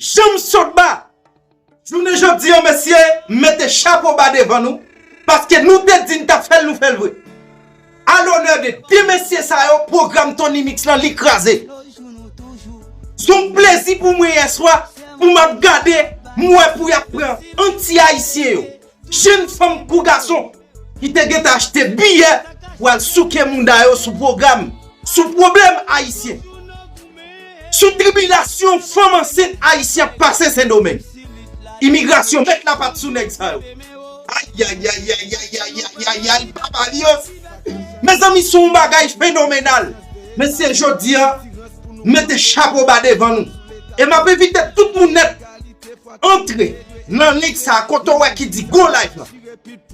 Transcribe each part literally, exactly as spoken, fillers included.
Janm sot ba. Jounen jodi an, mesye, m mete chapo ba devan nou, paske nou te di n t ap fè l, nou fè l vre. A lonè de de mesye sa yo, pwogram Tony Mix lan, li kraze. Se yon plezi pou mwen yèswa, pou m ap gade, m wè pou y ap pran anti-ayisyen yo. Jenn fanm kou gason ki te gentan achte biyè pou al souke mouda yo sou pwogram, sou pwoblèm ayisyen, sou tribilasyon fanm ansent ayisyen ap pase Sendomeng. Imigrasyon met lapat sou nèg sa yo. Ayayayayayayayayay, papa Dios. Mezanmi, se yon bagay fenomenal. Mesye, jodi a, m mete chapo ba devan nou. E m ap envite tout moun nèt antre nan link sa a kote w wè ki di Go Live lan.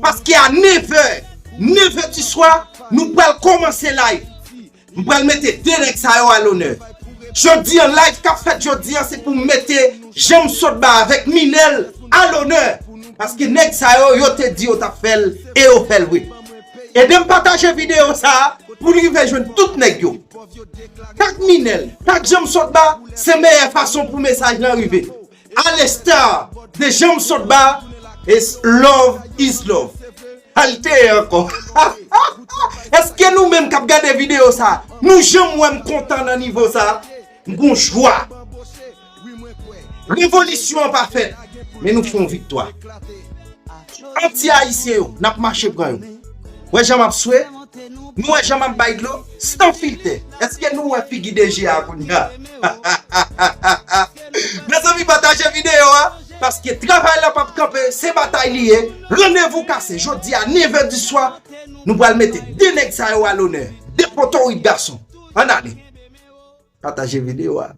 Paske a nevè, nevè di swa, nou pral kòmanse live. M pral mete de nèg sa yo a lonè. Jodi an, live k ap fèt jodi an, se pou m mete Janm sot ba avèk Minèl a lonè. Paske nèg sa yo, yo te di yo t ap fè l, e yo fè l vre. Ede m pataje videyo sa a pou l rive jwenn tout nèg yo. Tag Minèl, tag Janm sot ba, se meyè fason pou mesaj lan rive. A l'instar de Janm sot ba, is love is love. Al te ye ankò. Èske nou menm k ap gade videyo sa, nou janm wè m kontan nan nivo sa? M gon jwa. Revolisyon an pa fèt, men nou fè yon viktwa. Anti-ayisyen yo, n ap mache pran yo. Wè jan m ap swe, nou wè jan m ap bay dlo, san filtè. Èske nou wè figi D G a kounye a? Mezanmi, pataje videyo a, paske travay la p ap kanpe, se batay li ye. Randevou kase, jodi a, nevè di swa, nou pral mete de nèg sa yo a lonè. De potorit gason. Ann ale. Pataje videyo a.